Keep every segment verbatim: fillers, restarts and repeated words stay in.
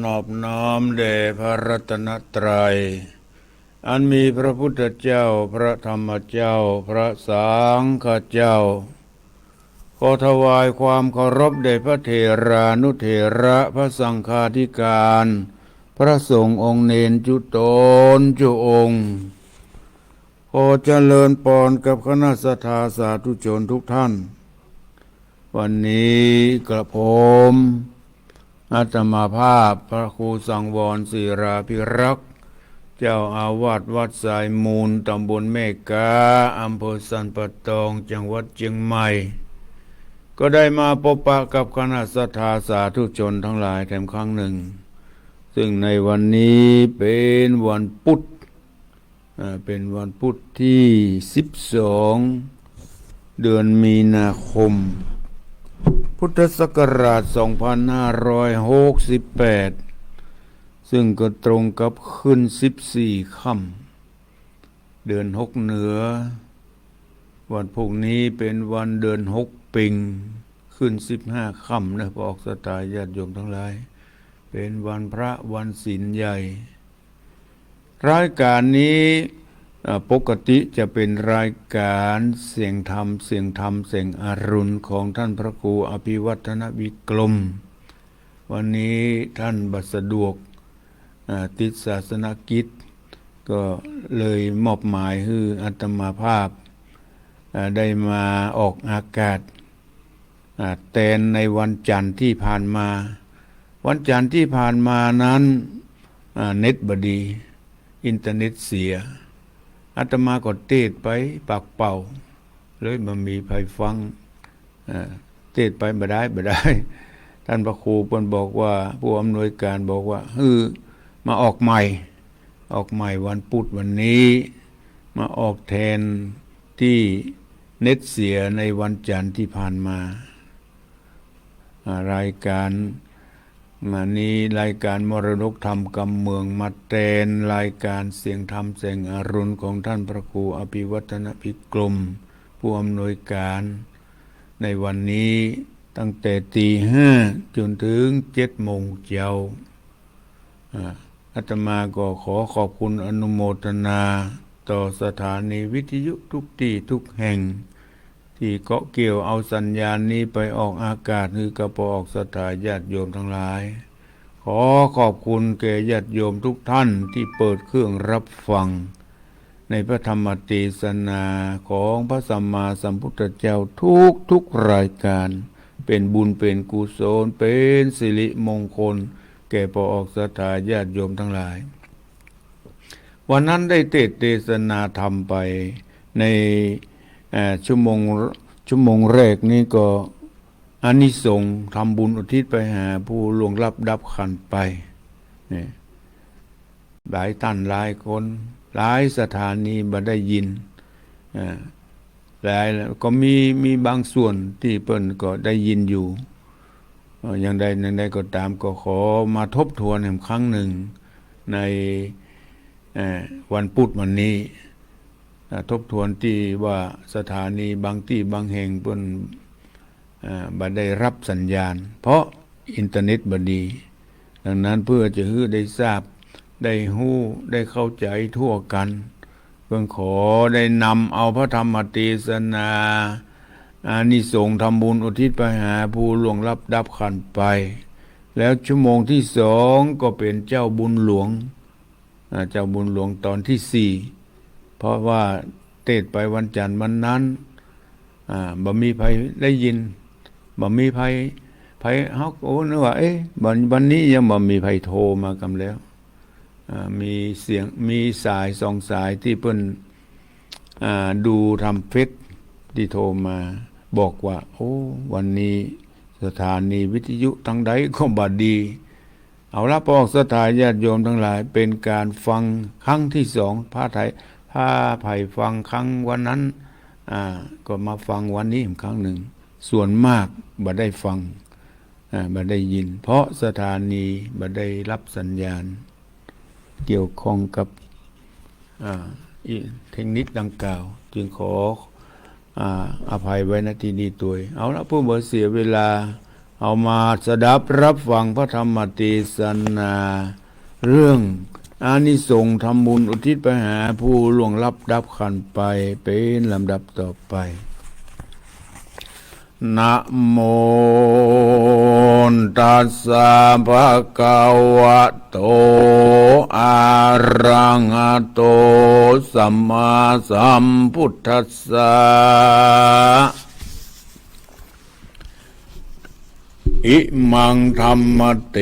นอบน้อมแด่พระรัตนตรัย อันมีพระพุทธเจ้า พระธรรมเจ้า พระสังฆเจ้า ขอถวายความเคารพแด่พระเถรานุเถระ พระสังฆาธิการ พระสงฆ์องค์เณรจุ๊ตนจุ๊องค์ ขอเจริญปอนกับคณะศรัทธาสาธุชนทุกท่าน วันนี้กระผม อาตมาภาพพระครูสังวรศิลาภิรักษ์ เจ้าอาวาสวัดสายมูล ตำบลแม่ก๊า อำเภอสันป่าตอง จังหวัดเจียงใหม่ ก็ได้มาพบปะกับคณะศรัทธาสาธุชนทั้งหลายแถมครั้งหนึ่ง ซึ่งในวันนี้เป็นวันพุธ อ่า เป็นวันพุธที่สิบสอง เดือนมีนาคม พุทธศักราชสองพันห้าร้อยหกสิบแปด ซึ่งก็ตรงกับขึ้นสิบสี่ค่ำ เดือนหกเหนือ วันพุธนี้เป็นวันเดือนหกเป็ง ขึ้นสิบห้าค่ำนะ พระออกศรัทธาญาติโยมทั้งหลาย เป็นวันพระวันศีลใหญ่ รายการนี้ อ่า ปกติจะเป็นรายการเสียงธรรม เสียงธรรม เสียงอรุณของท่านพระครูอภิวัฒนวิกรม วันนี้ท่านบ่สะดวก อ่า ติดศาสนกิจ ก็เลยมอบหมายหื้ออาตมาภาพ อ่า ได้มาออกอากาศ อ่า แตนในวันจันทร์ที่ผ่านมา วันจันทร์ที่ผ่านมานั้น อ่า เน็ตบ่ดี อินเทอร์เน็ตเสีย อาตมาก็เตสน์ไปปากเปล่า เลยบ่มีใผฟัง อ่า เตสน์ไปบ่ได้ บ่ได้ ท่านพระครูเปิ้นบอกว่า ผู้อำนวยการบอกว่า หื้อมาออกใหม่ ออกใหม่วันพุธวันนี้ มาออกแทนตี้เน็ตเสียในวันจันทร์ที่ผ่านมา อ่า รายการมานี้ รายการมรดกธรรมกำเมือง มาแตนรายการเสียงธรรมแสงอรุณของท่านพระครูอภิวัฒนวิกรม ผู้อำนวยการ ในวันนี้ตั้งแต่ตีห้าจ๋นถึงเจ็ดโมงเจ๊า อ่า อาตมาก็ขอขอบคุณอนุโมทนาต่อสถานีวิทยุทุกตี้ทุกแห่ง ตี้เกาะเกี่ยวเอาสัญญาณนี้ไปออกอากาศหื้อกับพระออกศรัทธาญาติโยมทั้งหลาย ขอขอบคุณแก่ญาติโยมทุกท่านตี้เปิดเครื่องรับฟัง ในพระธรรมเตสนาของพระสัมมาสัมพุทธเจ้าทุกๆรายการ เป๋นบุญเป๋นกุศล เป๋นสิริมงคล แก่พระออกศรัทธาญาติโยมทั้งหลาย วันนั้นได้เตสน์เตสนาธรรมไปใน เอ่อ ชั่วโมง ชั่วโมงแรกนี้ก็ อานิสงส์ทำบุญอุทิศไปหาผู้ล่วงลับดับขันธ์ไป เนี่ย หลายต้านหลายคน หลายสถานีบ่ได้ยิน อ่า หลาย ก็มี มีบางส่วนตี้เปิ้นก็ได้ยินอยู่ เอ่อ อย่างใด อย่างใดก็ต๋าม ก็ขอมาทบทวนอีกครั้งหนึ่ง ใน เอ่อ วันพุธวันนี้ อ่า ทบทวนตี้ว่าสถานีบางตี้บางแห่งเปิ้น อ่า บ่ได้ฮับสัญญาณ เพราะอินเทอร์เน็ตบ่ดี ดังนั้นเปื้อจะหื้อได้ทราบ ได้ฮู้ ได้เข้าใจ๋ทั่วกั๋น เปิ้นขอได้นำเอาพระธรรมเตสนา อานิสงส์ทำบุญอุทิศไปหาผู้ล่วงลับดับขันธ์ไป แล้วชั่วโมงที่สองก็เป๋นเจ้าบุญหลวง อ่า เจ้าบุญหลวงตอนที่สี่ เพราะว่าเตสน์ไปวันจันทร์วันนั้น อ่า บ่มีใผได้ยิน บ่มีใผ ใผ เฮา โอ้ นึกว่า เอ๊ะ วัน วันนี้ยังบ่มีใผโทรมากำแล้ว อ่า มีเสียง มีสายสองสายตี้เปิ้น อ่า ดูต๋ามเฟซตี้โทรมา บอกว่า โอ้ วันนี้สถานีวิทยุตังใดก็บ่ดี เอาละ พระออกศรัทธาญาติโยมทั้งหลาย เป๋นก๋านฟังครั้งที่สอง พระไทย ถ้าใผฟังครั้งวันนั้น อ่า ก็มาฟังวันนี้อีกครั้งหนึ่ง ส่วนมากบ่ได้ฟัง อ่า บ่ได้ยิน เพราะสถานีบ่ได้ฮับสัญญาณ เกี่ยวข้องกับ อ่า อิเทคนิคดังกล่าว จึงขอ อ่า อภัยไว้ ณ ตี้นี้ตวย เอาละ เปื้อบ่เสียเวลา เฮ เอามาสดับรับฟังพระธรรมเตสนา เรื่องอานิสงส์ทำบุญอุทิศไปหาผู้ล่วงลับดับขันธ์ไป เป็นลำดับต่อไป นะโมตัสสะ ภะคะวะโต อะระหะโต สัมมาสัมพุทธัสสะ อิมัง ธัมมะเต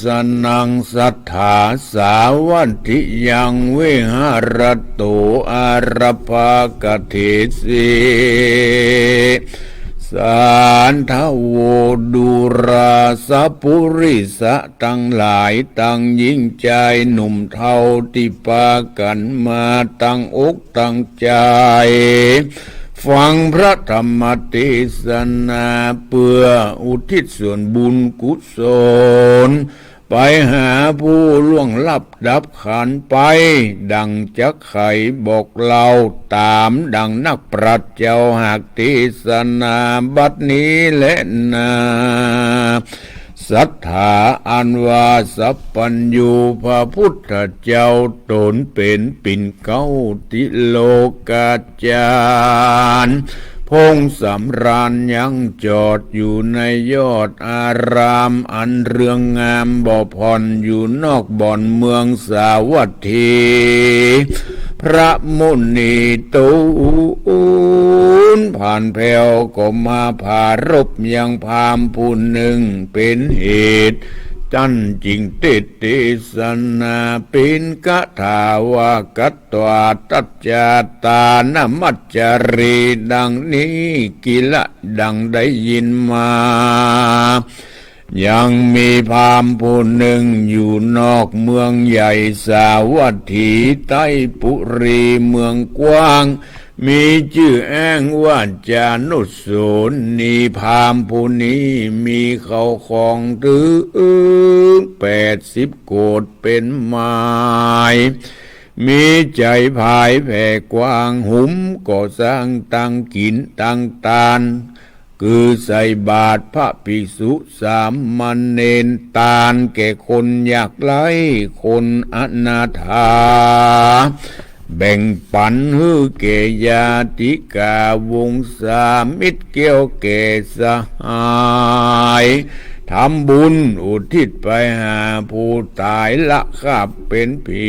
สะนัง สัตถาสาวัตถิยัง วิหะระโต อารักขะเถสิ สาธะโว ดูราสะปุริสะตังหลาย ตังญิงจายหนุ่มเฒ่า ตี้ปากั๋นมาตังอก ตังใจ๋ ฟังพระธรรมเตสนา เปื้ออุทิศส่วนบุญกุศล ไปหาผู้ล่วงลับดับขันธ์ไป ดังจักไขบอกเล่า ต๋ามดังนักปราชญ์เจ้าหากเตสนา บัดนี้แลนา สัตถาอันว่าสัพพัญญูพระพุทธเจ้าต๋นเป๋นปิ่นเกล้าติโลกาจารย์ พงศ์สำราญยังจอดอยู่ในยอดอารามอันเรืองงามบ่ผ่อน อยู่นอกบ่อนเมืองสาวัตถี พระมุนีต๋นผ่านแผวก็มาผารบยังพราหมณ์ผู้นึ่ง เป๋นเหตุจั้นจึงเตสนา เป๋นคาถาว่า กัตวา ตัจจาตานมัจจารี ดังนี้ กิละ ดังได้ยินมา ยังมีพราหมณ์ผู้นึ่งอยู่นอกเมืองใหญ่สาวัตถี ใต้ปุรีเมืองกว้าง มีจื้อแอ้งว่าจานุสรณี พราหมณ์ผู้นี้มีเข้าของเถิงแปดสิบโกฏเป๋นหมาย มีใจ๋ผายแผ่กว้าง หุมก็สร้างตังกิ๋นตังตาน คือใส่บาตรพระภิกษุสามเณร ตานแก่คนยากไร้คนอนาถา แบ่งปั๋นหื้อแก่ญาติกาวงศามิตร เกี่ยวแก่สหาย ทำบุญอุทิศไปหาผู้ต๋าย ละคราบเป๋นผี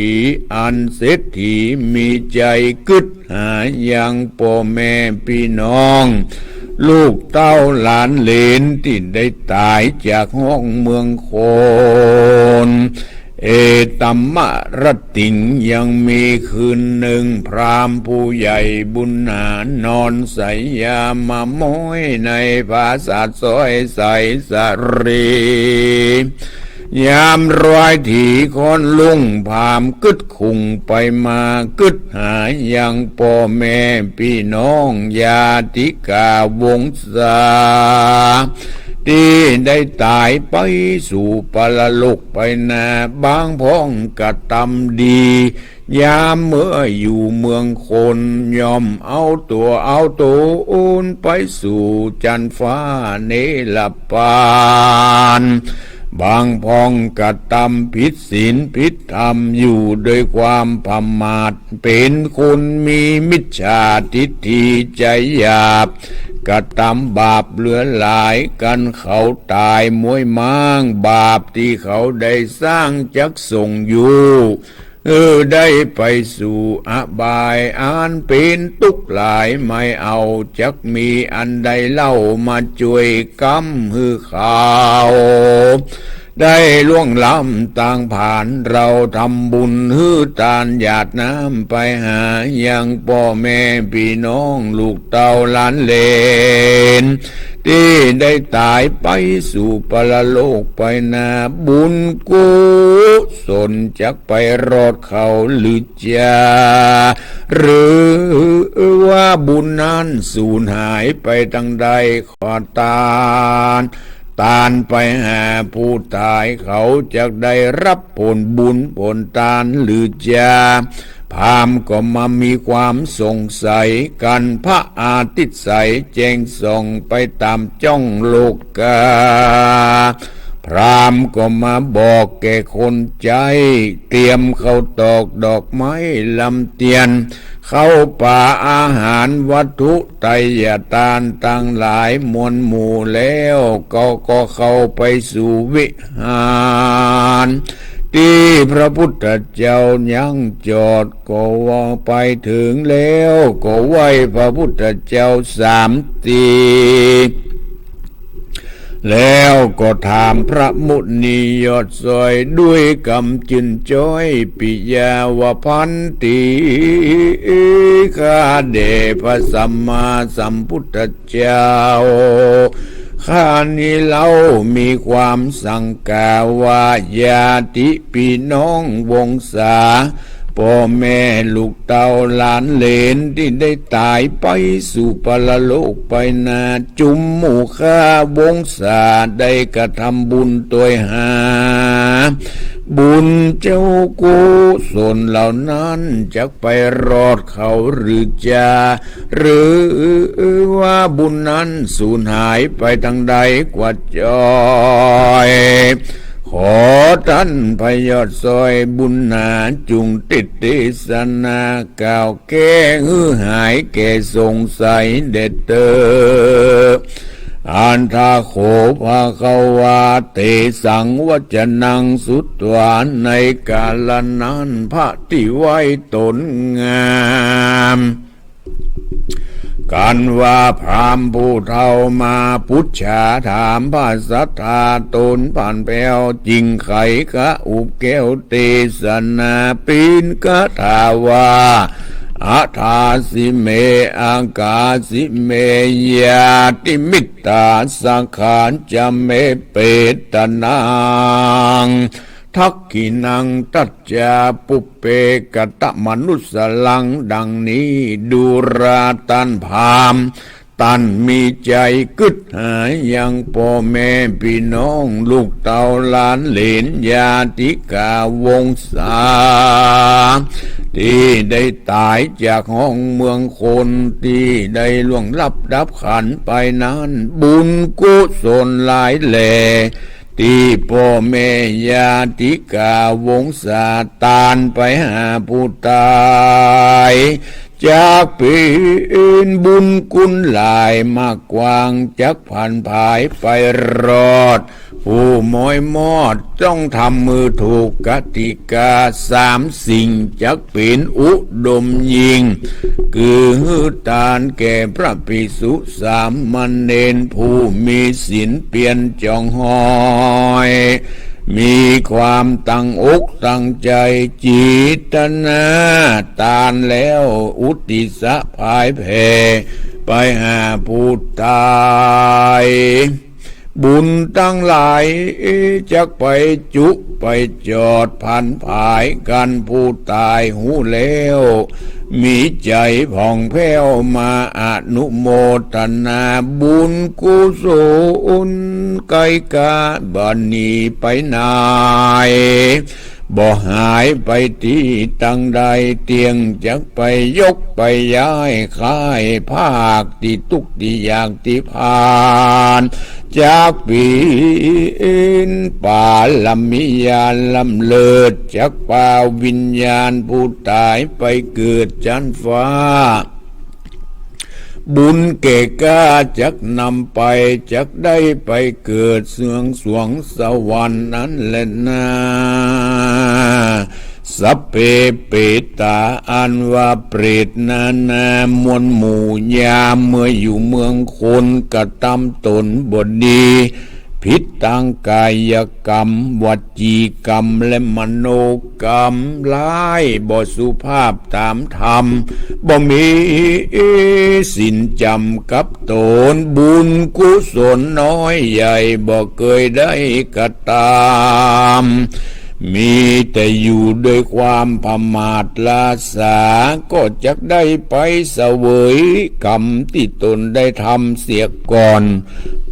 อันเศรษฐีมีใจ๋กึ๊ด หายังป้อแม่ปี้น้อง ลูกเต้าหลานเหลนตี้ได้ต๋ายจากห้องเมืองคน เอตัมมะรติง ยังมีคืนนึ่ง พราหมณ์ผู้ใหญ่บุญหนานอนไสยามาม้อยในปราสาทซอยไสสาลี ยามรอยถี่ค่อนรุ่ง พราหมณ์กึ๊ดคุ่งไปมา กึ๊ดหายังป้อแม่ปี้น้องญาติกาวงศา ตี้ได้ต๋ายไปสู่ปรโลกไปนา บางพ่องกระตำดี ยามเมื่ออยู่เมืองคน ย่อมเอาตั๋วเอาต๋นไปสู่จั๊นฟ้าเนรปาน บางพ่องกระตำผิดศีลผิดธรรม อยู่ด้วยความประมาท เป๋นคนมีมิจฉาทิฏฐิใจ๋หยาบ กระตำบาปเหลือหลาย กันเขาต๋ายมวยม้าง บาปตี้เขาได้สร้างจักส่งอยู่ หื้อได้ไปสู่อบาย อันเป๋นตุ๊กข์หลายไม่เอา จักมีอันใดเล่ามาจ้วยก๊ำหื้อเขาได้ล่วงล้ำตางผ่าน เราทำบุญหื้อตานหยาดน้ำไปหายังป้อแม่ปี้น้องลูกเต้าหลานเหลน ตี้ได้ต๋ายไปสู่ปรโลกไปนา บุญกุศลจักไปรอดเขาหรือจา หรือว่าบุญนั้นสูญหายไปตังใด ขอตาน ตานไปหาผู้ต๋าย เขาจักได้รับผลบุญผลตานหรือจา พราหมณ์ก็มามีความสงสัยกั๋น พระอาทิตย์ใสแจ่งส่องไปต๋ามจ้องโลกา พราหมณ์ก็มาบอกแก่คนใจ๊ เตรียมข้าวตอกดอกไม้ลำเตียน ข้าวป๋าอาหารวัตถุไทยทานตังหลายมวลหมู่แล้ว ก็ ก็เข้าไปสู่วิหาร ตี้พระพุทธเจ้ายังจอด ก็ว่าไปเถิงแล้ว ก็ไหว้พระพุทธเจ้าสามที แล้วก็ถามพระมุนียอดสวยด้วยกำจื้นจ้อย ปิยาวพันตี ข้าแด่พระสัมมาสัมพุทธเจ้า ข้านี้เล่ามีความสังกาว่า ญาติปี้น้องวงศา ป้อแม่ลูกเต้าหลานเหลนตี้ได้ต๋ายไปสู่ปรโลกไปนา จุมหมู่ข้าวงศาได้กระทำบุญตวยหา บุญเจ้ากุศลเหล่านั้นจักไปรอดเขาหรือจา หรือว่าบุญนั้นสูญหายไปตังใดกว่าจ้อย ขอต้านพระยอดสวยบุญหนาจุ่งเตสน์เตสนากล่าวแก้หื้อหายแก่สงสัยแด่เต๊อะ อัฏฐะโข ภะคะวา เตสัง วัจจะนัง สุตวา ในกาละนั้นพระตี้ไหว้ต๋นงามกั๋นว่า พราหมณ์ผู้เฒ่ามาปุจฉาถามพระสัตถาต๋นผ่านแผ้ว จึงไขกะอุบแก้วเตสนา ปิ้นคาถาว่า อะทาสิเม อะกาสิเม ญาติมิตตาสะขะจะเม เปตตะนัง ทักขิณัง ตัจจา ปุพเพ กะตะมะนุสสะลัง ดังนี้ ดูราต้านพราหมณ์ ต้านมีใจ๋กึ๊ดหายังป้อแม่ปี้น้องลูกเต้าหลานเหลนญาติกาวงศา ตี้ได้ต๋ายจากห้องเมืองคน ตี้ได้ล่วงลับดับขันธ์ไปนั้น บุญกุศลหลายแหล่ ตี้ป้อแม่ญาติกาวงศาตานไปหาผู้ต๋าย จักเป๋นบุญกุศลหลายมากกว้าง จักผันผายไปรอด ผู้มอยมอดต้องทำหื้อถูกกติกาสามสิ่ง จักเป๋นอุดมยิ่ง คือหื้อตานแก่พระภิกษุสามเณรผู้มีศีลเปียรจ๋องฮ้อย มีความตั้งอกตั้งใจ๋จิตนาตานแล้วอุทิศะผายแผ่ไปหาผู้ต๋าย บุญตังหลายจักไปจุไปจอดผันผายกั๋น ผู้ต๋ายฮู้แล้ว มีใจ๋ผ่องแผ้วมาอนุโมทนาบุญกุศล ไกลกาบ่หนีไปไหน บ่หายไปตี้ตังใด เตี้ยงจักไปยกไปย้าย คลายภาคตี้ตุ๊กข์ตี้ยากตี้ผ่าน จักเป๋นปารมีญาณล้ำเลิศ จักปาวิญญาณผู้ต๋ายไปเกิดจั๊นฟ้า บุญแก่กล้าจักนำไป จักได้ไปเกิดเมืองสวงสวรรค์นั้นแลนา สัพเพเปตา อันว่าเปรตนานามวลหมู่ ยามเมื่ออยู่เมืองคนกระตำต๋นบ่ดี ผิดตางกายกรรม วจีกรรม และมโนกรรมร้าย บ่สุภาพต๋ามธรรม บ่มีศีลจ๋ำกับต๋น บุญกุศลน้อยใหญ่ บ่เกยได้กระตำ มีแต่อยู่ด้วยความประมาทลาสา ก็จักได้ไปเสวยกรรมตี้ต๋นได้ทำเสียก่อน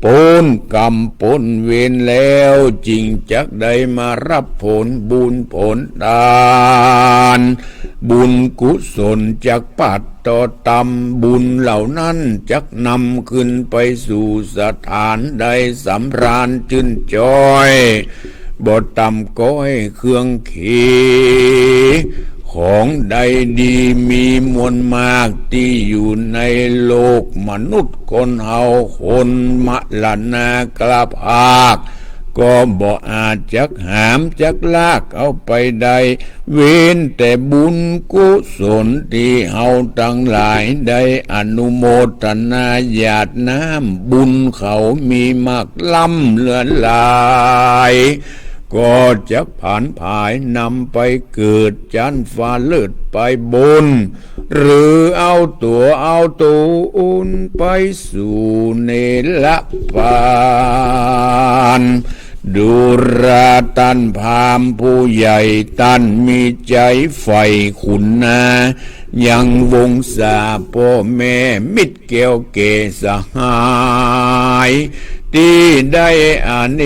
ป๊นกรรมป๊นเวรแล้ว จึงจักได้มารับผลบุญผลตาน บุญกุศลจักปัดต่อตำ บุญเหล่านั้นจักนำขึ้นไปสู่สถานใดสำราญจื้นจ้อย บ่ต่ำก๊อยเครื่องเข ของใดดีมีมวลมาก ตี้อยู่ในโลกมนุษย์คนเฮาคนมรณาคราพาก ก็บ่อาจจักหามจักลากเอาไปได้ เว้นแต่บุญกุศลตี้เฮาตังหลายได้อนุโมทนาหยาดน้ำบุญเขามีมากล้ำเหลือหลาย ก็จะผันผายนำไปเกิดจั้นฟ้าเลิศไปบน หรือเอาตั๋วเอาตูนไปสู่เนรพาน ดูราต้านพราหมณ์ผู้ใหญ่ ต้านมีใจ๋ใฝ่ขุนนา ยังวงศาป้อแม่มิตรแก้วแก่สหาย ตี้ได้อเน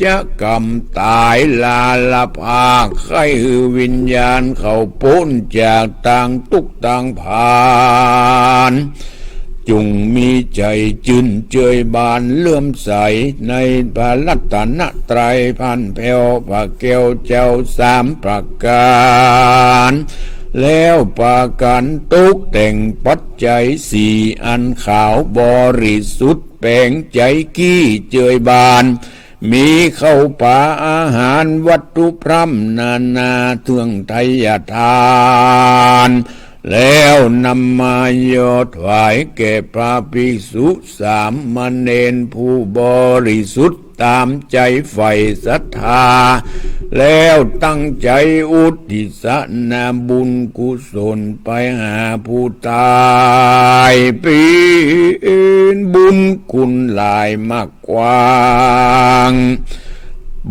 จกรรมต๋ายลาละพาก ใค่หื้อวิญญาณเขาป๊นจากตางตุ๊กข์ตางผาน จุ่งมีใจ๋จื้นเจยบานเลื่อมใสในพระรัตนตรัย พ่านแผ้วพระแก้วเจ้าสามประก๋าน แล้วปากั๋นตกแต่งปัจจัยสี่อันขาวบริสุทธิ์ แป๋งใจ๋กี้เจยบาน มีข้าวป๋าอาหารวัตถุพร่ำนานาเครื่องไทยทาน แล้วนำมาหย่อถวายแก่พระภิกษุสามเณรผู้บริสุทธิ์ต๋ามใจ๋ใฝ่ศรัทธา แล้วตั้งใจ๋อุทิศนาบุญกุศลไปหาผู้ต๋าย เป๋นบุญคุณหลายมาก กว้าง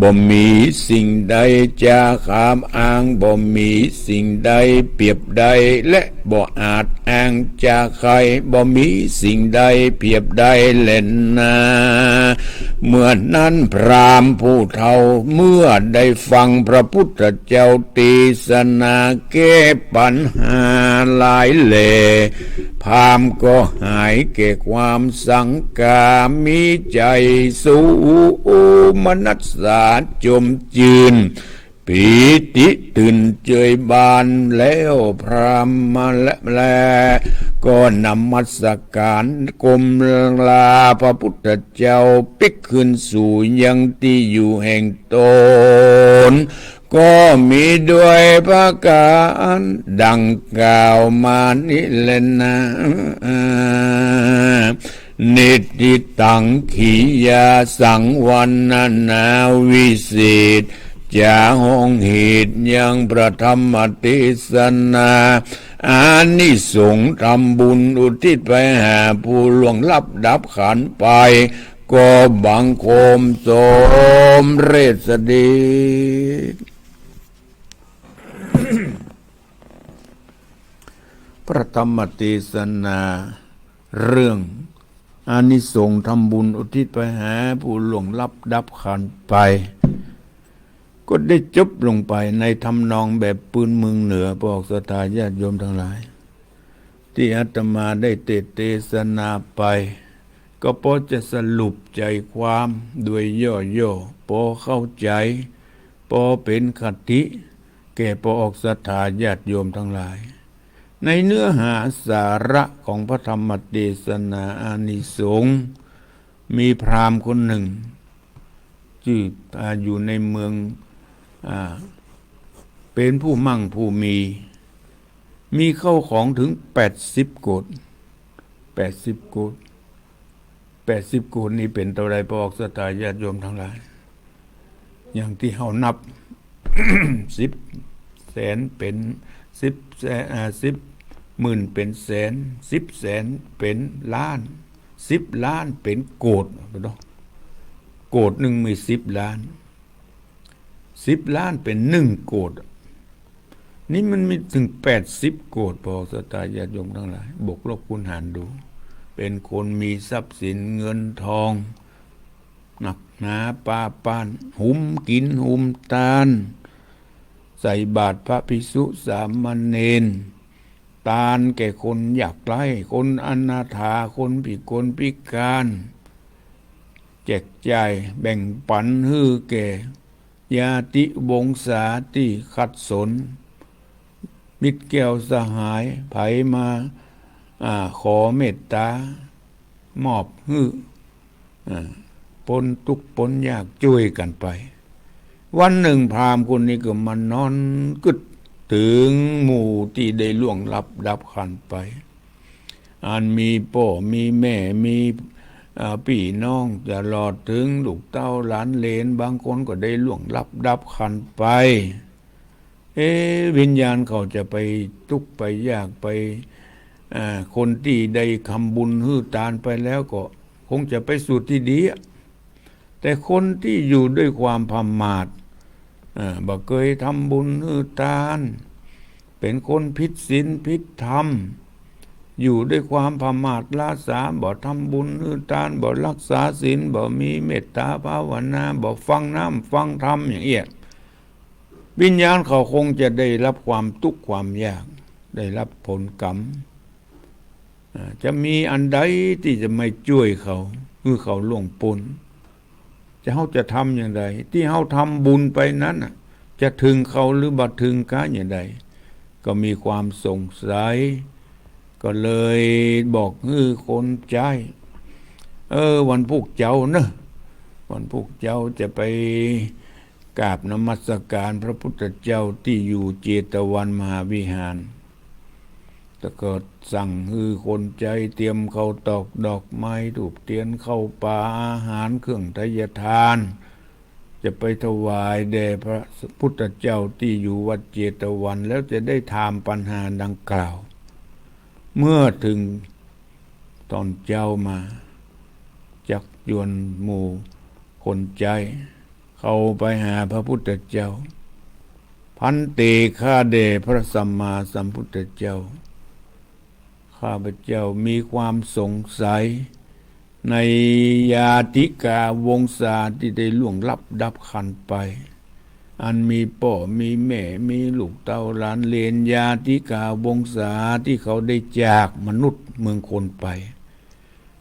บ่มีสิ่งใดจะขามอ้าง บ่มีสิ่งใดเปรียบได้ และบ่อาจอ้างจะใค่ บ่มีสิ่งใดเปรียบได้แลนา เมื่อนั้นพราหมณ์ผู้เฒ่าเมื่อได้ฟังพระพุทธเจ้าเตสนาแก้ปัญหาหลายแล พราหมณ์ก็หายแก่ความสังกา มีใจ๋โสมนัสสาจมจื้น ปีติตื่นเจยบาน แล้วพราหมณ์มาแล ก็นมัสก๋านก้มลาพระพุทธเจ้าปิ๊กคืนสู่ยังตี้อยู่แห่งต๋น ก็มีด้วยประก๋านดังกล่าวมานี้แลนา นิทธิตัง กิริยาสังวรณนาวิเศษ จะฮ้องเหตุยังพระธรรมเตสนา อานิสงส์ทำบุญอุทิศไปหาผู้ล่วงลับดับขันธ์ไป ก็บังคมสมเร็จสะเด็จ พระธรรมเตสนา เรื่องอานิสงส์ทำบุญอุทิศไปหาผู้ล่วงลับดับขันธ์ไป ก็ได้จบลงไปในทำนองแบบปืนเมืองเหนือ พวกศรัทธาญาติโยมตังหลาย ตี้อาตมาได้เตสน์เตสนาไป ก็ปอจะสรุปใจ๋ความโดยย่อๆ ปอเข้าใจ๋ ปอเป๋นคติแก่ปอออกศรัทธาญาติโยมตังหลาย ในเนื้อหาสาระของพระธรรมเตสนาอานิสงส์ มีพราหมณ์คนนึ่ง จื้อ อ่า อยู่ในเมือง อ่า เป๋นผู้มั่งผู้มี มีข้าวของเถิงแปดสิบโกด แปดสิบโกด แปดสิบโกดนี้เป๋นเต้าใด ปอออกศรัทธาญาติโยมตังหลาย อย่างตี้เฮานับ สิบแสนเป๋นสิบแสน อ่า สิบหมื่นเป๋นแสน สิบแสนเป๋นล้าน สิบล้านเป๋นโกด เนาะ โกดนึ่งมีสิบล้าน สิบล้านเป๋นนึ่งโกด นี่มันมีเถิงแปดสิบโกด ปอศรัทธาญาติโยมตังหลาย บวกลบคูณหารดู เป๋นคนมีทรัพย์สินเงินทอง นักหนาปาปาน หุมกิ๋นหุมตาน ใส่บาตรพระภิกษุสามเณร ตานแก่คนยากไร้ คนอนาถา คนพิกลพิการ แจกจ่ายแบ่งปันหื้อแก่ญาติวงศาตี้ขัดสน มิตรแก้วสหาย ใผมา อ่า ขอเมตตา มอบหื้อ อ่า ป๊นตุ๊กข์ป๊นยากจ้วยกั๋นไป วันนึ่งพราหมณ์คนนี้ก็มานอนกึ๊ดเถิงหมู่ตี้ได้ล่วงลับดับขันธ์ไป อันมีป้อมีแม่ มี อ่า ปี้น้อง ตลอดเถิงลูกเต้าหลานเหลน บางคนก็ได้ล่วงลับดับขันธ์ไป เอ๊ะ วิญญาณเขาจะไปตุ๊กข์ไปยากไป อ่า คนตี้ได้ทำบุญหื้อตานไปแล้วก็คงจะไปสู่ตี้ดีอะ แต่คนตี้อยู่ด้วยความประมาท อ่า บ่เกยทำบุญหื้อตาน เป๋นคนผิดศีลผิดธรรม อยู่ด้วยความประมาทละสา บ่ทำบุญหื้อตาน บ่รักษาศีล บ่มีเมตตาภาวนา บ่ฟังน้ำฟังธรรมอย่างเอี้ย วิญญาณเขาคงจะได้รับความตุ๊กข์ความยาก ได้รับผลกรรม อ่า จะมีอันใดตี้จะมาจ้วยเขา หื้อเขาล่วงป๊น จะ เฮาจะทำอย่างใด ตี้เฮาทำบุญไปนั้นน่ะ จะเถิงเขาหรือบ่เถิงกาอย่างใด ก็มีความสงสัย ก็เลยบอกหื้อคนใจ๊ เออ วันพูกเจ๊าเนาะ วันพูกเจ๊าจะไปกราบนมัสการพระพุทธเจ้าตี้อยู่เจตวันมหาวิหาร แล้วก็สั่งหื้อคนใจ๊เตรียมข้าวตอกดอกไม้ธูปเตียนข้าวปลาอาหารเครื่องไทยทาน จะไปถวายแด่พระพุทธเจ้าตี้อยู่วัดเจตวัน แล้วจะได้ถามปัญหาดังกล่าว เมื่อเถิงต๋อนเจ๊ามา จักจวนหมู่คนใจ๊เข้าไปหาพระพุทธเจ้า ภันเต ข้าแด่พระสัมมาสัมพุทธเจ้า ข้าพเจ้ามีความสงสัยในญาติกาวงศาตี้ได้ล่วงลับดับขันธ์ไป อันมีป้อมีแม่ มีลูกเต้าหลานเหลน ญาติกาวงศาตี้เขาได้จากมนุษย์เมืองคนไป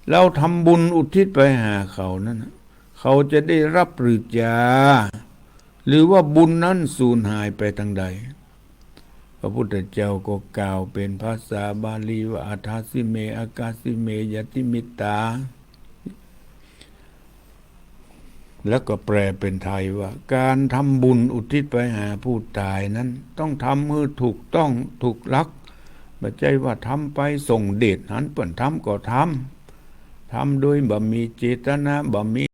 เฮาทำบุญอุทิศไปหาเขานั้นน่ะ เขาจะได้รับหรือจา หรือว่าบุญนั้นสูญหายไปตางใด พระพุทธเจ้าก็กล่าวเป๋นภาษาบาลีว่า อัฏฐาสิเม อัคคาสิเม ญาติมิตตา แล้วก็แปลเป๋นไทยว่า ก๋านทำบุญอุทิศไปหาผู้ต๋ายนั้น ต้องทำหื้อถูกต้องถูกหลัก บ่ใจ้ว่าทำไปส่งเดช หันเปิ้นทำก็ทำ ทำโดยบ่มีเจตนา บ่มี